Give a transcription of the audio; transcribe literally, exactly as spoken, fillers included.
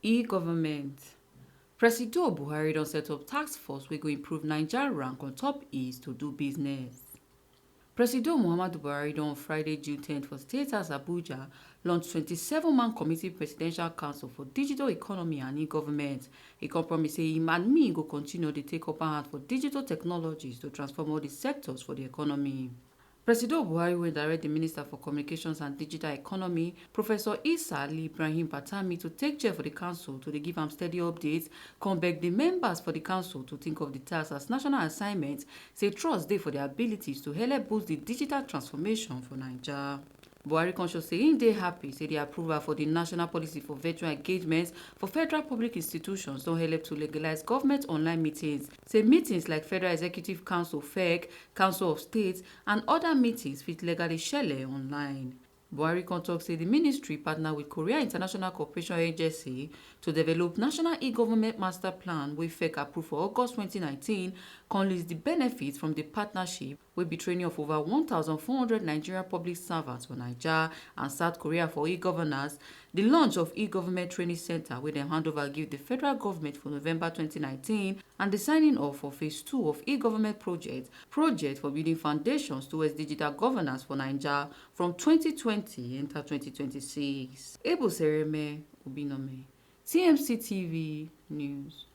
E-government. Presido Buhari don set up task force wey go improve Naija rank on top ease to do business. Presido Muhammadu Buhari don on Friday, June ten for State House Abuja, launch twenty-seven-man committee Presidential Council for Digital Economy and E-Government. E come promise say him and me go continue dey take upper hand for digital technologies to transform all the sectors for the economy. Presido Buhari wey direct the Minister for Communications and Digital Economy, Professor Isa Ali Ibrahim Patami, to take chair for the council to dey give am steady updates, come beg the members for the council to think of the task as national assignment, say trust dey for their abilities to help boost the digital transformation for Naija. Buhari come show say im dey happy say the approval for the national policy for virtual engagements for federal public institutions don help to legalize government online meetings. Say meetings like Federal Executive Council, fec, Council of State, and other meetings fit legally shele online. Buhari come talk say the ministry partner with Korea International Cooperation Agency to develop National E-Government Master Plan wey fec approve for August twenty nineteen, come list the benefits from the partnership, wey be training of over one thousand four hundred Nigerian public servants for Naija and South Korea for e-governance, the launch of e-government training center wey dem hand over give the federal government for November twenty nineteen, and the signing off for phase two of e-government project, project for building foundations towards digital governance for Naija from twenty twenty enter twenty twenty-six. Ebo Sereme Obinome, T M C T V News.